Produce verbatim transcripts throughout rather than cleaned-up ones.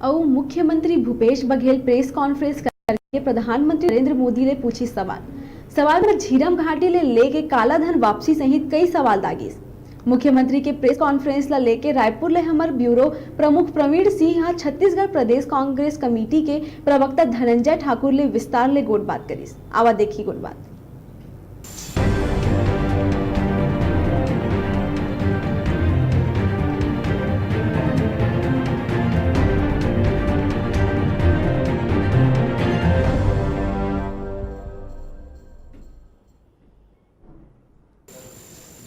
अउ मुख्यमंत्री Bhupesh Baghel press conference करके प्रधानमंत्री नरेंद्र मोदी ले पूछिस सवाल। सवाल म झीरम घाटी ले लेके कालाधन वापसी सहित कई सवाल दागिस। मुख्यमंत्री के प्रेस कॉन्फ्रेंस ला लेके रायपुर ले हमर ब्यूरो प्रमुख प्रवीण सिंह ह छत्तीसगढ़ प्रदेश कांग्रेस कमेटी के प्रवक्ता धनंजय ठाकुर ले विस्तार ले गोठबात करिस। आवा देखी गोठबात।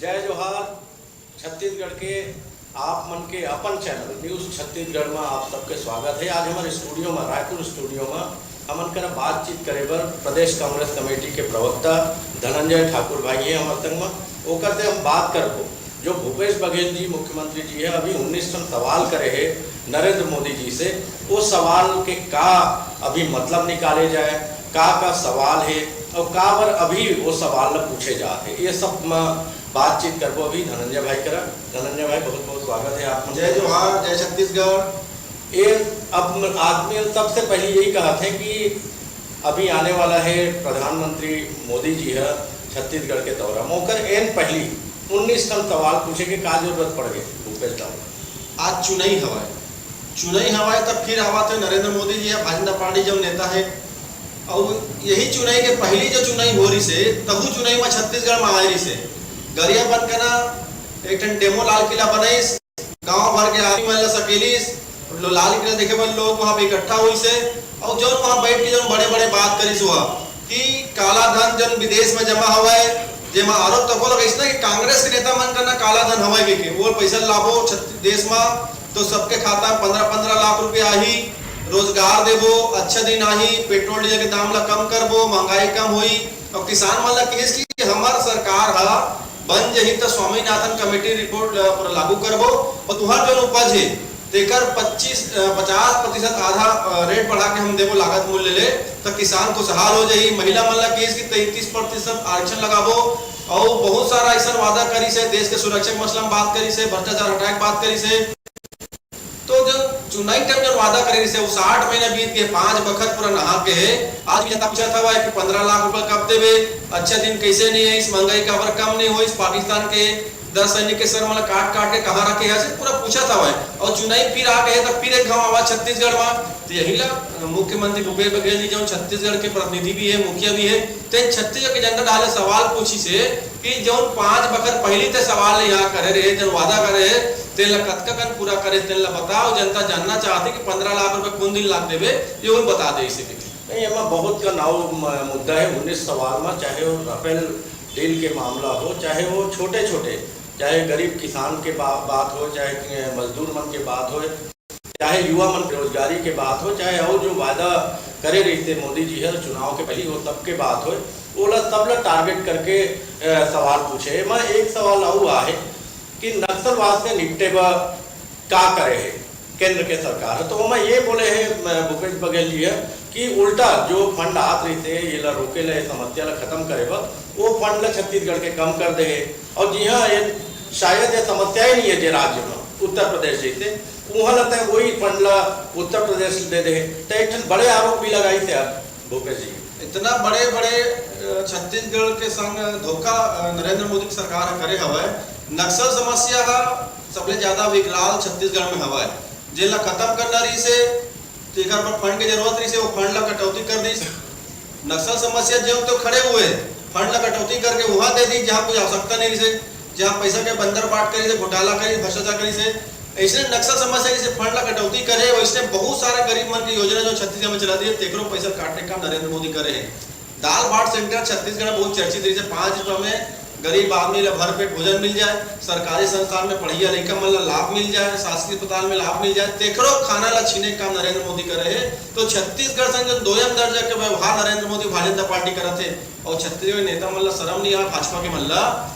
जय जोहार। छत्तीसगढ़ के आप मन के अपन चैनल न्यूज छत्तीसगढ़ में आप सबके स्वागत है। आज हमारे स्टूडियो में, रायपुर स्टूडियो में हमन करा बातचीत करे बर प्रदेश कांग्रेस कमेटी के प्रवक्ता धनंजय ठाकुर भाई है हमारे संग में। ओकर से हम बात करबो जो भूपेश बघेल जी मुख्यमंत्री जी है, अभी उन्नीस ठन सवाल करे है नरेंद्र मोदी जी से, वो सवाल के का अभी मतलब निकाले जाए, का का सवाल है और का बर अभी वो सवाल ल पूछे जात है, ये सब म बातचीत करबो अभी धनंजय भाई करा। धनंजय भाई, बहुत बहुत स्वागत है आप मन जय के। जोहार, जय छत्तीसगढ़। ये अब आदमी सबसे पहले यही कहत है कि अभी आने वाला है प्रधानमंत्री मोदी जी है छत्तीसगढ़ के दौरा में, ओकर एन पहली उन्नीस ठन सवाल पूछे के का जरूरत पड़ गए भूपेश बाबू? आज चुनाई हवाए, चुनाई हवाए तब फिर आवा थे नरेंद्र मोदी जी या भाजपा पार्टी जब नेता है। और यही चुनाई के पहली जो चुनाई हो रही से, तहु चुनाई में छत्तीसगढ़ में आए रही से, गरिया बंद करना, एक ठन डेमो लाल किला बनाइस, गांव भर के आदमी मन ला सकेलिस, लो-, लाल किला देखे बर लोग वहां पे इकट्ठा हुई से, और जो वहां बैठ के जो बड़े बड़े बात करिस हुआ कि काला धन जन विदेश में जमा हवाए, जेमा आरोप तको लगा इसने कि कांग्रेस के नेता मन करना काला धन हवाए के, के वो पैसा लाबो छत्तीस देश में तो सबके खाता में पंद्रह पंद्रह लाख रुपया आही, रोजगार देबो, अच्छा दिन आही, पेट्रोल डीजल के दाम ला कम करबो, महंगाई कम होई। और किसान मन ला कहिस कि हमार सरकार हा बन जही तो स्वामीनाथन कमेटी रिपोर्ट ला पूरा लागू करबो और तुहार जो उपज है तेकर पच्चीस, अ, पचास प्रतिशत आधा, अ, रेट बढ़ा के हम देबो लागत मूल्य ले, तो किसान खुशहाल हो जाही। महिला मन ला कहिस कि तैंतीस प्रतिशत आरक्षण लगाबो और बहुत सारा ऐसा वादा करिस है, देश के सुरक्षा के मसला में बात करिस है, भ्रष्टाचार हटाए के बात करिस है। तो जो चुनाई टाइम जो वादा करे रहिस हे, वो साठ महीना बीत के पांच बखत पूरा नहा के है। आज भी जनता पूछत हवय कि पंद्रह लाख रुपए कब देबे, अच्छा दिन कैसे नहीं है, इस महंगाई का बर कम नहीं हो, इस पाकिस्तान के दस सैनिक के सर मन काट काट के कहाँ रखे है, ऐसे पूरा पूछत हवय। और चुनाई फिर आ गए तो फिर एक घाव आवाज छत्तीसगढ़ में, तो यही ला मुख्यमंत्री भूपेश बघेल जी जो छत्तीसगढ़ के प्रतिनिधि भी है, मुखिया भी है, ते छत्तीसगढ़ के जनता डाले सवाल पूछिस हे कि जौन पांच बखत पहली ते सवाल यहाँ करे रहे, जौन वादा करे रहे, तेन ला कतका कन पूरा करे, तेन ला बताओ। जनता जानना चाहते कि पंद्रह लाख रुपए कौन दिन लाग देवे, ये वो बता दे इसे भी। नहीं, एमा बहुत का नाव म-, मुद्दा है। उन्नीस सवाल में, चाहे वो राफेल डील के मामला हो, चाहे वो छोटे छोटे, चाहे गरीब किसान के बा-, बात हो, चाहे मजदूर मन के बात हो, चाहे युवा मन बेरोजगारी के बात हो, चाहे और जो वादा करे रहिस हे मोदी जी हे चुनाव के पहली, वो सबके बात हो, ओला सब ला टारगेट करके, अ, सवाल पूछे। मैं एक सवाल और आहे कि नक्सलवाद से निपटे बर का करे हे केंद्र के सरकार? तो ओमा ये बोले हे, अ, भूपेश बघेल जी हे कि उल्टा जो फंड आत रहिस हे, ये ला रोके ला, ये समस्या ला खत्म करे बर, वो फंड ला छत्तीसगढ़ के कम कर दे हे। और जी हाँ, ये शायद ये समस्या ही नहीं है जे राज्य में, उत्तर प्रदेश जैसे, उहाँ लगता है वही फंड ला उत्तर प्रदेश दे दे। तो एक ठन बड़े आरोप भी लगाइस हे भूपेश जी। इतना बड़े बड़े, अ, छत्तीसगढ़ के संग धोखा, अ, नरेंद्र मोदी की सरकार ह करे हवय। नक्सल समस्या ह सबले ज्यादा विकराल छत्तीसगढ़ में हवय, जेला खत्म करना रहिस हे, तो एकर पर फंड के जरूरत रहिस हे, वो फंड ला कटौती कर दिस। नक्सल समस्या जो तो खड़े हुए, फंड ला कटौती करके वहां दे दी जहां कोई आवश्यकता नहीं रहिस हे, जहां पैसा के बंदर बाट करिस हे, घोटाला करिस, भ्रष्टाचार करिस हे। ऐसे नक्सल समस्या जैसे फंड ला कटौती करे, वैसे बहुत सारे गरीब मन की योजना जो छत्तीसगढ़ में चला दी है, तेकरो पैसा काटने का नरेंद्र मोदी करे है। दाल भात सेंटर छत्तीसगढ़ में बहुत चर्चित रहिस हे, पाँच रुपया में गरीब आदमी ला भरपेट भोजन मिल जाए, सरकारी संस्थान में पढ़िया लइका मन ला लाभ मिल जाए, शासकीय अस्पताल में लाभ मिल जाए, तेकरो खाना ला छीने का काम नरेंद्र मोदी करे है। तो छत्तीसगढ़ संग जो दोयम दर्जा के व्यवहार नरेंद्र मोदी भारतीय जनता पार्टी करत है और छत्तीसगढ़ के नेता मन ला शर्म नहीं आ भाजपा के मन ला।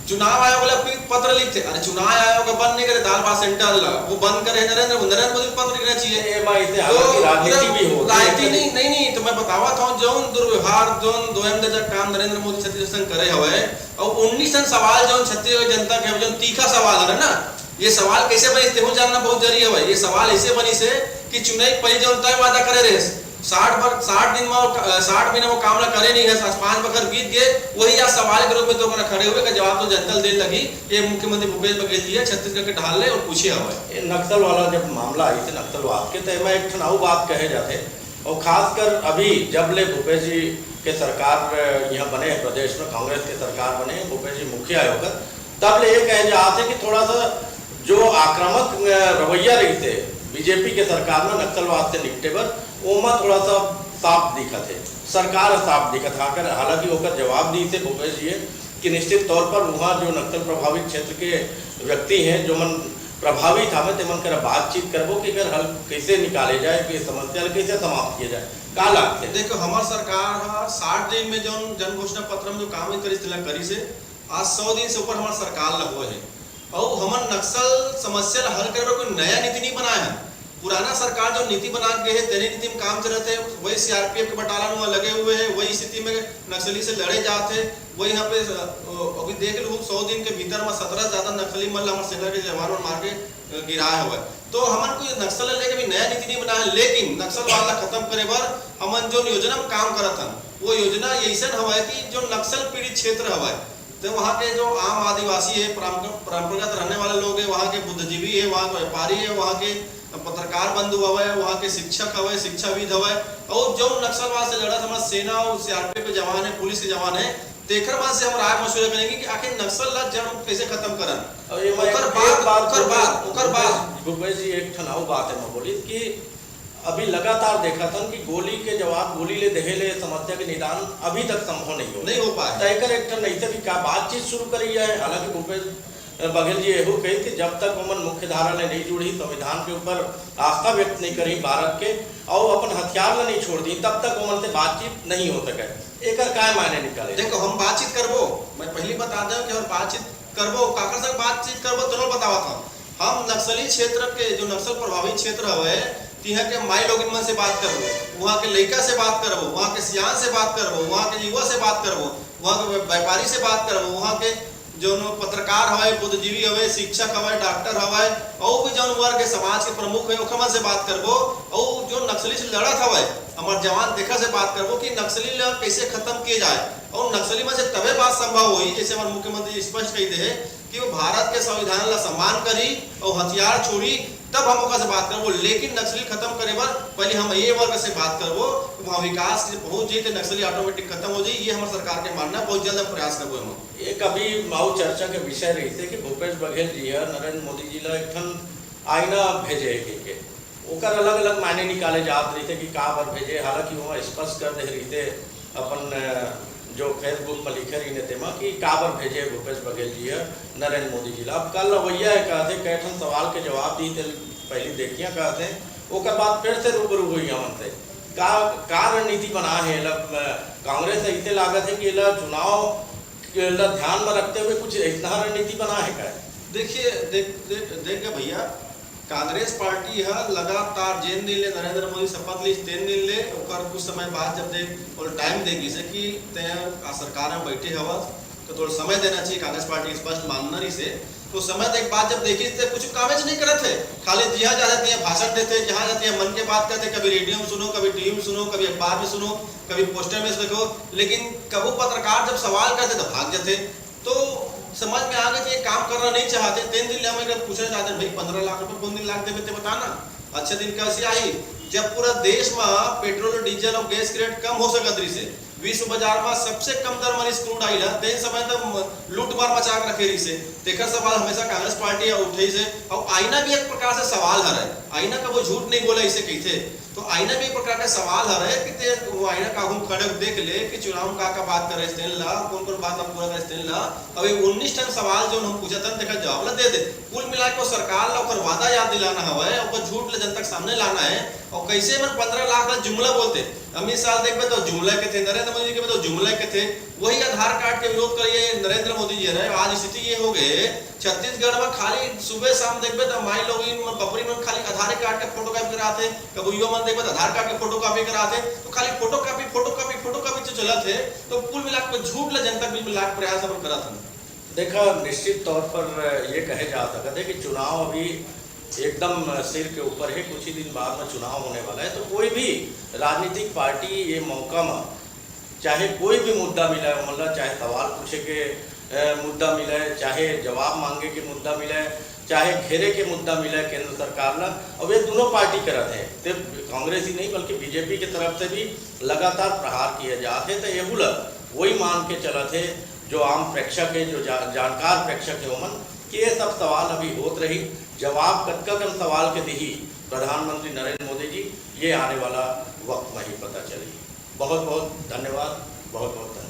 चुनाव आयोग ला पि-, पत्र लिखथे, अरे चुनाव आयोग बंद नहीं करे, दाल भात सेंटर ला, वो बंद करे नरेंद्र, नरेंद्र मोदी को पत्र लिखना चाहिए। ये भाई, इसे जो हालांकि राजनीति पूरा भी हो, राजनीति नहीं, नहीं, नहीं, तो मैं बतावा था, जौन दुर्व्यवहार, जौन दोयम दर्जा काम नरेंद्र मोदी छत्तीसगढ़ संग करे हवय, और उन्नीस ठन सवाल जौन छत्तीसगढ़ जनता के, जौन तीखा सवाल है ना, ये सवाल कैसे बनिस, तेहू जानना बहुत जरूरी हवय। ये सवाल ऐसे बनिस हे कि चुनाई पहले जौन तय वादा करे रहे, साठ बर-, साठ दिन में वो क-, साठ महीना वो काम ला करे नहीं है, आज पाँच बखर बीत गए, वही आज सवाल के रूप में तो ओकरा खड़े हुए का जवाब तो जनता ल दे लगी। ये मुख्यमंत्री भूपेश बघेल जी है, छत्तीसगढ़ के ढाल ले और पूछे हवा है। ये नक्सल वाला जब मामला आई थे नक्सलवाद के, तो एमा एक ठन अउ बात कहे जाते, और खासकर अभी जब ले भूपेश जी के सरकार यहाँ बने हैं, प्रदेश में कांग्रेस के सरकार बने हैं, भूपेश जी मुखिया होकर, तब ले ये कहे जाते कि थोड़ा सा जो आक्रामक, अ, रवैया रहिथे बीजेपी के सरकार में नक्सलवाद से निपटे बर, ओमा थोड़ा सा साफ दिखत हे, सरकार साफ दिखत हे। अगर हालांकि ओकर जवाब दी थे भूपेश जी कि निश्चित तौर पर वहाँ जो नक्सल प्रभावित क्षेत्र के व्यक्ति हैं, जो मन प्रभावित हवे, ते मन करा बातचीत करबो कि एकर हल कैसे निकाले जाए, कि समस्या ल कैसे समाप्त किया जाए। का लागथे? देखो, हमार सरकार ह साठ दिन में जौन जन घोषणा पत्र में जो काम करिस, तेला करिस हे। आज सौ दिन से ऊपर हमार सरकार ल होए हे। अउ हमन नक्सल समस्या ल हल करे बर कोई नया नीति नहीं बनाए हन। पुराना सरकार जो नीति बना के गए हे, तेने नीति में काम चलत हे। वही सीआरपीएफ के बटालियन वहाँ लगे हुए हैं, वही स्थिति में नक्सली से लड़े जात हे। वही यहाँ पे, अ, अभी देख लू, सौ दिन के भीतर में सत्रह से ज्यादा नक्सली मन ला हमारे सेना के जवान मन मार के, अ, गिराए हुए। तो हमन कोई नक्सल ले लेके भी नया नीति नहीं बनाए, लेकिन नक्सलवाद ला खत्म करे बर हमन जो योजना में काम करत हन, वो योजना ऐसन हवय कि जो नक्सल पीड़ित क्षेत्र हवय, तो वहाँ के जो आम आदिवासी है, परंप-, परंपरागत रहने वाले लोग हैं, वहाँ के बुद्धिजीवी है, वहाँ के व्यापारी है, वहाँ के पत्रकार बंधु हवय, वहाँ के शिक्षक हवय, शिक्षाविद हवय, और जो नक्सलवाद से लड़ा हमार सेना और सीआरपीएफ के जवान है, पुलिस के जवान है, तेखर मन से हम राय मशवरा करेंगे कि आखिर नक्सल ला जड़ कैसे खत्म करन। और ये मैं ओकर एक बाद, बात ओकर भूपेश, बाद, ओकर बाद। भूपेश जी एक ठन अउ बात है, मैं बोली कि अभी लगातार देखत हन कि गोली के जवाब गोली ले देहे ले समस्या के निदान अभी तक संभव नहीं हो। नहीं हो पाए। तो एकर एक ठन ऐसे भी का बातचीत शुरू करी जाए। हालांकि भूपेश बघेल जी एहू कही कि जब तक ओमन मुख्य धारा ले नहीं जुड़ही, संविधान के ऊपर आस्था व्यक्त नहीं करही भारत के, और अपन हथियार ला नहीं छोड़ दी, तब तक ओमन से बातचीत नहीं हो सके। एकर काय मायने निकाले? देखो, हम बातचीत करबो, मैं पहली बता दें कि हम बातचीत करबो, काकर संग बातचीत करबो, तेनो बतावत हूँ। हम नक्सली क्षेत्र के, जो नक्सल प्रभावित क्षेत्र हवे, तिहाँ के माई लोगिन मन से बात करबो, वहाँ के लइका से बात करबो, वहाँ के सियान से बात करबो, वहाँ के युवा से बात करबो, वहाँ के व्यापारी से बात करबो, वहाँ के जौन पत्रकार हवय, बुद्धिजीवी हवय, शिक्षक हवय, डॉक्टर हवय, अउ भी जौन वर्ग के समाज के प्रमुख हे, ओखर मन से बात करबो, अउ जो नक्सली से लड़त हवय, हमर जवान तेखर से बात करबो कि नक्सली ला कैसे खत्म किए जाए, अउ नक्सली मन से तबे बात संभव होही, जैसे हमर मुख्यमंत्री जी स्पष्ट कही दे हे कि वो भारत के संविधान ला सम्मान करी अउ हथियार छोड़ी, तब हम ओकर से बात करबो। लेकिन नक्सली खत्म करे बर पहले हम ये वर्ग से बात करबो, वहाँ विकास के पहुँच जाई, तो नक्सली ऑटोमेटिक खत्म हो जाई। ये हमर सरकार के मानना, बहुत जल्द हम प्रयास करबो एमा। एक अभी अउ चर्चा के विषय रहिथे कि भूपेश बघेल जी ह नरेंद्र मोदी जी ला एक ठन आईना भेजे हे कहिके, ओकर अलग-अलग मायने निकाले जात रहिथे कि काबर भेजे, हालांकि ओमा स्पष्ट कर दे रहिथे अपन, अ, जो Facebook म लिखे रहिन तेमा कि काबर भेजे भूपेश बघेल जी ह नरेंद्र मोदी जी ला। अब कल अवैया हे कहथे, कई ठन सवाल के जवाब दी ते पहली देखिया कहथे, ओकर बाद फिर से रूबरू होई हमन से। का, का रणनीति बना हे एला, अ, कांग्रेस ऐसे लागत हे कि एला चुनाव ला ध्यान में रखते हुए कुछ ऐसा रणनीति बना है क्या? देखिए, देख, देख, देख भैया, कांग्रेस पार्टी ह लगातार जेन दिन ले नरेंद्र मोदी शपथ लीस, तेन दिन ले ओकर कुछ समय बाद जब दे, और टाइम दे गिस हे कि तैं आ सरकार में बैठे हवस, तो थोड़ा समय देना चाहिए, कांग्रेस पार्टी के स्पष्ट मानना रहिस हे। तो समय दे के बाद जब देखिस, तो कुछ कामेच नहीं करत हे, खाली जिहाँ जाथे तिहाँ भाषण देथे, जहाँ जाथे तिहाँ मन के बात करथे, कभी रेडियो में सुनो, कभी टीवी में सुनो, कभी अखबार में सुनो, कभी पोस्टर में देखो, लेकिन कभू पत्रकार जब सवाल करथे, तो भाग जाथे। तो समझ में आ गे कि ये काम करना नहीं चाहते। तेन दिन ले हम एक पूछना चाहते हैं, भाई, पन्द्रह लाख रुपए कौन दिन लाख देवे, ते बताना, अच्छे दिन कैसे आई? जब पूरा देश में पेट्रोल, डीजल और गैस के रेट कम हो सकत रहिस हे, विश्व बाजार में सबसे कम दर में रहिस क्रूड ऑयल हे, तेन समय तो म-, लूट मार मचा के रखे रहिस हे। तेकर सवाल हमेशा कांग्रेस पार्टी ह उठइस हे। और आईना भी एक प्रकार से सवाल हरे, आईना कभू झूठ नहीं बोले, इसे कहिथे। तो आईना भी एक प्रकार के सवाल हरे कि ते वो आईना के आगू खड़े होके देख ले कि चुनाव में का का बात करे तेन ला, कौन कौन बात ला पूरा करे तेन ला। अब ये उन्नीस ठन सवाल जो हम पूछत हन, तेकर जवाब ला दे दे। कुल मिला के वो सरकार ला ओकर वादा याद दिलाना हवय, ओकर झूठ ला जनता के सामने लाना है। और कैसे मन पन्द्रह लाख ला जुमला बोलते, अमित शाह देखबे तो जुमला कथे, नरेंद्र मोदी देखबे तो जुमला कथे। वही आधार कार्ड के विरोध करिए नरेंद्र मोदी जी रहे। आज स्थिति ये हो गए, छत्तीसगढ़ में खाली सुबह शाम देखबे तो माई लोगिन मन, बपरी मन खाली आधार कार्ड के फोटोकॉपी करात हे, कभू युवा मन देखबे तो आधार कार्ड के फोटोकॉपी करात हे, तो खाली फोटोकॉपी, फोटोकॉपी, फोटोकॉपी जो चलत हे, तो कुल मिला के झूठ ला जनता के बीच में लाए के प्रयास अपन करत हन। देखा, निश्चित तौर पर ये कहे जा सकत हे कि चुनाव अभी एकदम सिर के ऊपर है। कुछ ही दिन बाद में चुनाव होने वाला है, तो कोई भी राजनीतिक पार्टी ये मौका में चाहे कोई भी मुद्दा मिले ओमन ला, चाहे सवाल पूछे के मुद्दा मिले, चाहे जवाब मांगे के मुद्दा मिले, चाहे घेरे के मुद्दा मिले केंद्र सरकार ला, और ये दोनों पार्टी करत है। सिर्फ कांग्रेस ही नहीं बल्कि बीजेपी की तरफ से भी लगातार प्रहार किया जात है। तो यहू ला वही मान के चलत है जो आम प्रेक्षक है, जो जा, जानकार प्रेक्षक है ओमन, कि ये सब सवाल अभी होत रही। जवाब कतका कन सवाल के दिही प्रधानमंत्री नरेंद्र मोदी जी, ये आने वाला वक्त में ही पता चली। बहुत बहुत धन्यवाद। बहुत बहुत धन्यवाद।